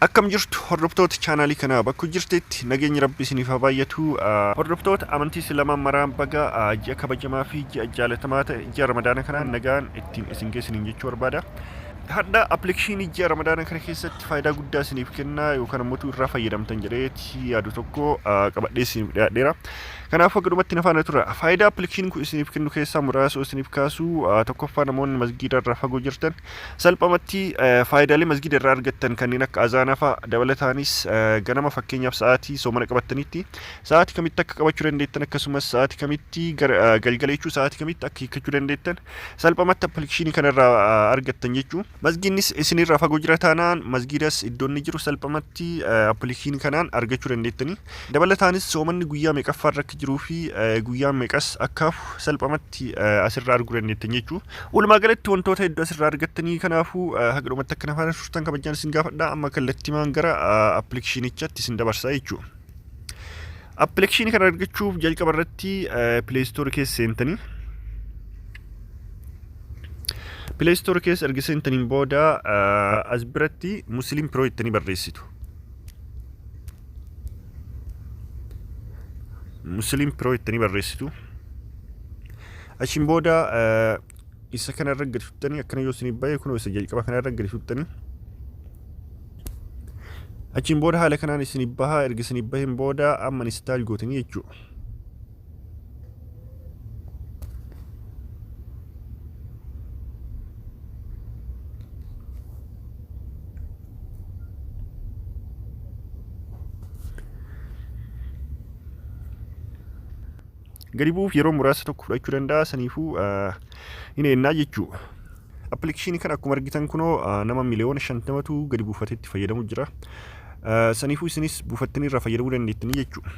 Akkam jirtu hordoftoota chaanaalii kanaa bakka jirtetti nageenyi rabbi isiniif haa baay'atu. Hordoftoota amantii Islaamaa maraan baga ji'a kabajamaa fi ji'a jaalatamaa ta'e ji'a Ramadaana kanaan nagaan ittiin isin geessiniin jechuu barbaada. Hadha appilikeeshinii ji'a Ramadaana kana keessatti faayidaa guddaa isiniif kenna yookaan ammoo irraa fayyadamtan jedheeti yaadu tokko qabadhee isiniif dhiyaadheera. Kanaafuu haga dhumatti na faana tura. Faayidaa appilikeeshiniin kun isiniif kennu keessaa muraasa isiniif kaasu tokkoffaa namoonni masgiida irraa fagoo jirtan Salphamatti faayidaalee masgiida irraa argattan kanneen akka azaanaa fa'a dabalataanis ganama fakkeenyaaf sa'aatii soomana qabattanitti sa'aatii kamitti akka qabachuu dandeettan akkasumas sa'aatii kamitti galgala jechuu sa'aatii kamitti akka hiikkachuu dandeettan salphamatti appilikeeshinii kanarraa argattan jechuu. Masgiidnis isinirraa fagoo jira taanaan masgiidas iddoo inni jiru salphamatti appilikeeshinii kanaan argachuu dandeettani. Dabalataanis soomanni guyyaa meeqaffaarra akka jiruu fi guyyaa meeqas akka hafu salphamatti asirraa arguu dandeettan jechuu. Walumaa galatti wantoota hedduu asirraa argattanii kanaafuu haga dhumatti akka na faana turtan kabajaan isin gaafadha. Amma kallattimaan gara appilikeeshinichaatti isin dabarsaa jechuudha. Appilikeeshinii kana argachuuf jalqaba irratti pileestoorii keessa seentanii pileestoorii keessa erga seentaniin booda as biratti Musliim Piroo jettanii barreessitu. Musliim Piroo jettanii barreessitu. Achiin booda isa kana irra gadi tuttanii akkana yoo isiniif bahe kunoo isa jalqaba kana irra gadi tuttanii achiin booda haala kanaan isiniif baha erga isiniif baheen booda amma install gootanii jechuudha. Gadi bu'uuf yeroo muraasa tokko fudhachuu danda'a saniifuu hin eennaa jechuudha. Appilikeeshinii kana akkuma argitan kunoo nama miliyoona 50tu gadi buufatee itti fayyadamu jira. Saniifuu isinis buufattanii irraa fayyadamuu dandeettanii jechuudha.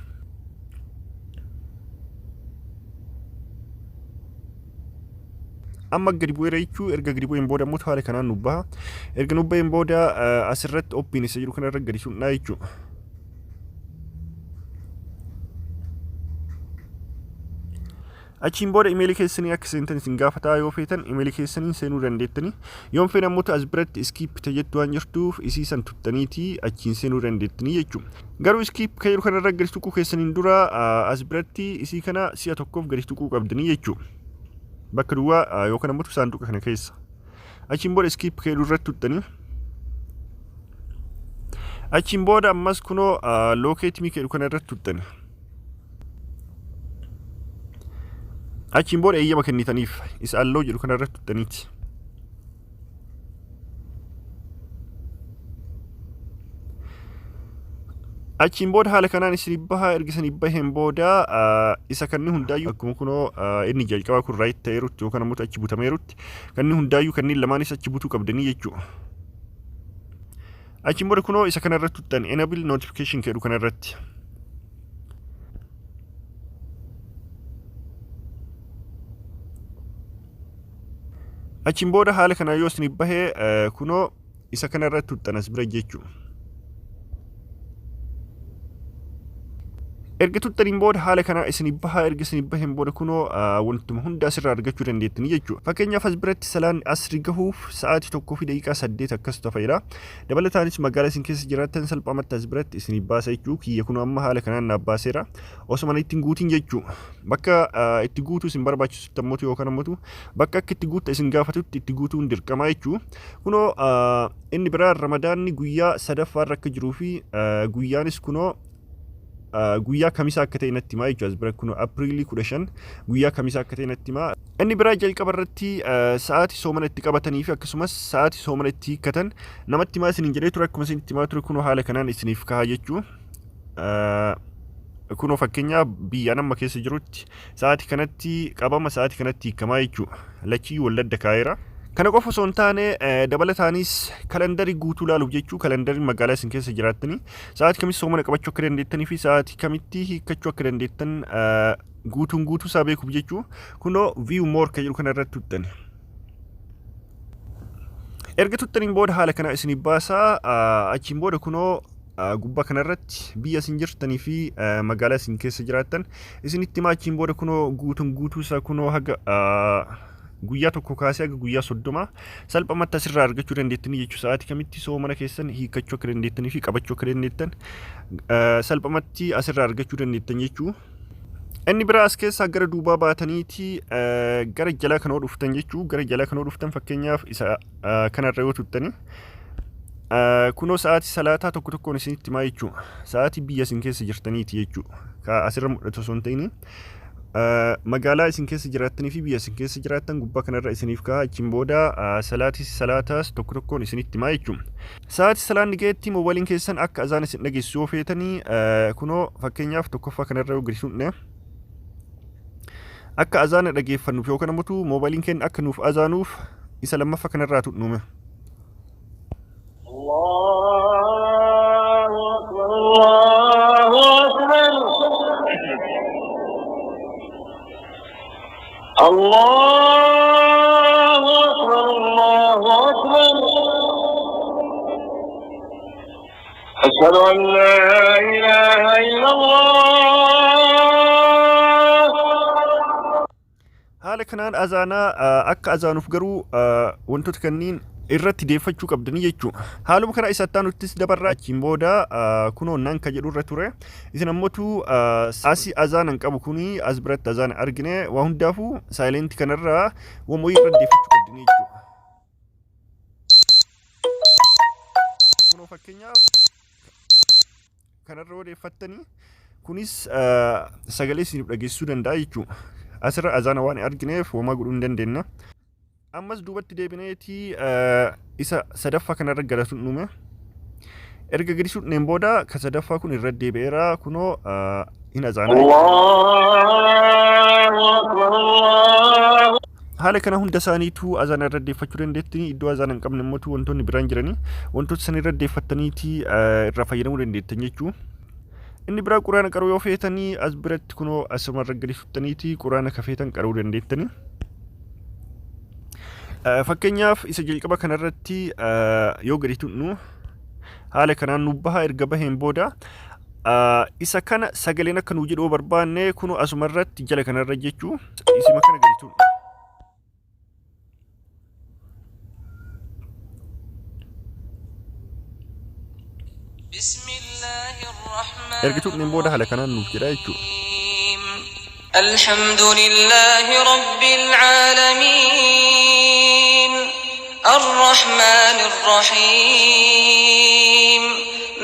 Amma gadi bu'eera jechuu erga gadi bu'een booda immoo haala kanaan nu baha. Erga nu baheen booda asirratti open isa jiru kanarra gadi sunnaa jechuudha. Achiin booda imeelii keessanii akka seentan isin gaafataa yoo feetan imeelii keessaniin seenuu dandeettanii yoon feene ammoo as biratti skip jettu waan jirtuuf isii san tuttaniitii achiin seenuu dandeettanii jechuudha. Garuu skip kan jedhu kanarra gadi tuquu keessaniin dura as biratti isii kana si'a tokkoof gadi tuquu qabdanii jechuudha. Bakka duwwaa yookaan ammoo saanduqa kana keessa. Achiin booda skip kan jedhu irratti tuttanii achiin booda ammas kunoo locate me jedhu kana irratti tuttanii. Achiin booda eeyyama kennitaniif isa allow jedhu kana irratti tuttaniiti. Achiin booda haala kanaan isin baha erga isin baheen booda isa kanni hundaayyuu akkuma kunoo inni jalqabaa kun right ta'eerutti yookaan ammoo achi butameerutti kanni hundaayyuu kanneen lamaanis achi butuu qabdanii jechuudha. Achiin booda kunoo isa kana irratti tuttan enable notification jedhu kana irratti. Achiin booda haala kanaan yoo isin bahe kunoo isa kana irratti tuttan as bira jechuudha. Erga tuttaniin booda haala kanaa isin baha erga isin baheen booda kunoo wantuma hunda asirraa argachuu dandeettanii jechuudha. Fakkeenyaaf as biratti salaan asri gahuuf sa'aatii 1:08 akkas tafeera. Dabalataanis magaalaa isin keessa jiraattan salphaamatti as biratti isin baasa jechuu kiyya kunoo amma haala kanaan naaf baaseera. Osoo mana ittiin guutiin jechuu bakka itti guutuu isin barbaachisutti ammoo yookaan ammoo bakka akka itti guutta isin gaafatutti itti guutuun dirqama jechuu. Kunoo inni biraa Ramadaanni guyyaa sadaffaarra akka jiruu fi guyyaanis kunoo guyyaa kamisaa akka ta'e natti himaa jechuudha. As bira kun Apriilii 15 guyyaa kamisaa akka ta'e natti himaa. Inni biraa jalqaba irratti sa'aatii soomana itti qabatanii fi akkasumas sa'aatii soomana itti hiikkatan namatti himaa isiniin jedhee ture akkuma isin itti himaa ture kunoo haala kanaan isiniif kaha jechuu. Kunoo fakkeenyaaf biyya amma keessa jirutti sa'aatii kanatti qabama sa'aatii kanatti hiikamaa jechuudha. Lachiyyuu walladda kaa'eera. Kana qofa osoo hin taane dabalataanis kalandarii guutuu ilaaluuf jechuu kalandariin magaalaa isin keessa jiraattanii sa'aatii kamitti soomana qabachuu akka dandeettanii fi sa'aatii kamitti hiikkachuu akka dandeettan guutuun guutuu isaa beekuuf jechuu kunoo view more kan jedhu kana irratti tuttani. Erga tuttaniin booda haala kanaa isinii baasaa achiin booda kunoo gubbaa kanarratti biyya isin jirtanii fi magaalaa isin keessa jiraattan isinitti himaa achiin booda kunoo guutuun guutuu isaa kunoo haga Guyyaa tokko kaasee haga guyyaa 30 salphumatti asirraa argachuu dandeettanii jechuudha. Sa'aatii kamitti soomana keessan hiikkachuu akka dandeettanii fi qabachuu akka dandeettan salphumatti asirraa argachuu dandeettan jechuudha. Inni biraa as keessaa gara duubaa baataniiti gara jalaa kanoo dhuftan jechuu, gara jalaa kanoo dhuftan, fakkeenyaaf isa kanarra yoo tuttani, kunoo sa'aatii salaataa tokko tokkoon isinitti himaa jechuu, sa'aatii biyya isin keessa jirtaniiti jechuu. Ka asirra mul'atu osoo hin ta'in magaalaa isin keessa jiraattanii fi biyya isin keessa jiraattan gubbaa kanarra isiniif ka'a. Achiin booda salaatii salaataas tokko tokkoon isinitti himaa jechuu. Sa'aatii salaanni ga'etti moobaayiliin keessan akka azaan isin dhageessisu yoo feetanii, kunoo fakkeenyaaf tokkoffaa kanarra yoo gadi tuqne, akka azaana dhageeffannuuf yookaan ammoo moobaayiliin keenya akka nuuf azaanuuf isa lammaffaa kanarraa tuqnume. الله أكبر، الله أكبر، الله أكبر، الله أكبر، أشهد أن لا إله إلا الله. Haala kanaan azaanaa akka azaanuuf garuu wantoota kanneen irratti deeffachuu qabdanii jechuudha. Haaluma kana isa nuttis dabarraa. Achiin booda kunoo nan ka jedhu irra ture. Isin ammotu asii azaanan qabu kuni as biratti azaana argine. Waa hundaafuu silent kanarraa wamoyii irra deeffachuu qabdanii jechuudha. Kunoo fakkeenyaaf kanarra yoo deeffattanii, kunis sagalee isiniif dhageessisuu danda'a jechuudha. Asirra azaana waan argineef homaa godhuu hin dandeenya. Ammas duubatti deebineeti isa sadaffaa kanarra galatuun dhume. Erga gadi suuqneen booda ka sadaffaa kun irra deebi'eera, kunoo hin azaanaa. الله أكبر، الله Haala kana hunda isaaniitu azaana irra deeffachuu dandeettanii. Iddoo azaana hin qabne immoo wantoonni biraan jiranii, wantoota san irra deeffattaniiti irraa fayyadamuu dandeettan jechuu. Inni biraa quraana qaruu yoo feetanii, as biratti kunoo asumarra gadi suuqxaniiti quraana ka feetan qaruu dandeettanii. Fakkeenyaaf isa jalqaba kanarratti yoo gadi tuqnu, haala kanaan nu baha. Erga baheen booda isa kana sagaleen akka nu jedhu barbaanne, kunoo asumarratti jala kanarra jechuu isima kana gadi tuqnu. بسم الله الرحمن Erga tuqneen booda haala kanaan nuuf jedha jechuudha. الرحيم. الحمد لله رب العالمين، الرحمن الرحيم،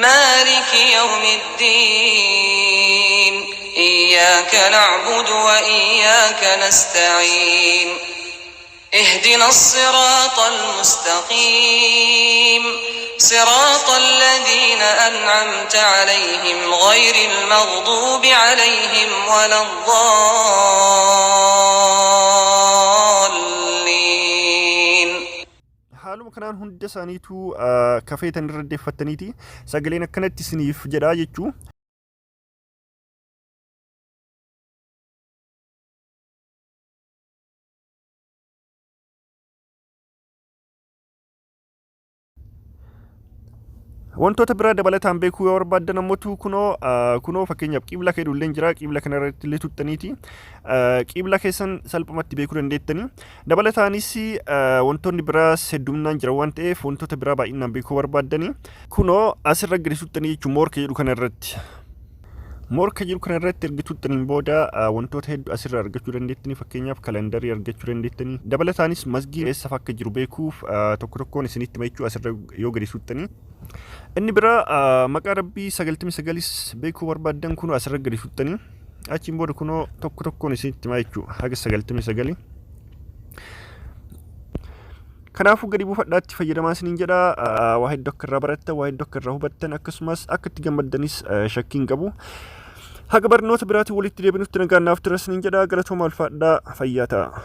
مالك يوم الدين، إياك نعبد وإياك نستعين، اهدنا الصراط المستقيم، صراط الذين أنعمت عليهم، غير المغضوب عليهم ولا الضالين. Haaluma kanaan hunda isaaniitu ka feetan irra deeffattaniiti sagaleen akkanatti isiniif jedhaa jechuu. Wantoota biraa dabalataan beekuu yoo barbaaddan ammoo, kunoo fakkeenyaaf qiibla kan jedhu jira. Qiibla kana irratti illee tuttaniiti qiibla keessan salphumatti beekuu dandeettanii. Dabalataanis wantoonni biraas hedduminaan jira waan ta'eef, wantoota biraa baay'inaan beekuu barbaaddanii, kunoo asirra gadi tuttanii jechuun more ka jedhu kana irratti. More ka jedhu kana irratti erga tuttaniin booda wantoota hedduu asirraa argachuu dandeettanii. Fakkeenyaaf kalandarii argachuu dandeettanii. Dabalataanis masgii eessa akka jiru beekuuf tokko tokkoon isinitti hima jechuu asirra yoo gadi tuttanii. Inni biraa maqaa rabbii 99s beekuu barbaaddan, kunoo asirra gadi tuttanii, achiin booda kunoo tokko tokkoon isinitti hima jechuu haga 99. Kanaafuu gadi buufadhaatti fayyadamaa isiniin jedha. Waa hedduu akka irraa barattan, waa hedduu akka irraa hubattan, akkasumas akka itti gammaddanis shakkii hin qabu. Haga barnoota biraatiin walitti deebinutti nagaan naaf tura isiniin jedha. Galatooma, ulfaadhaa, fayyaa ta'a.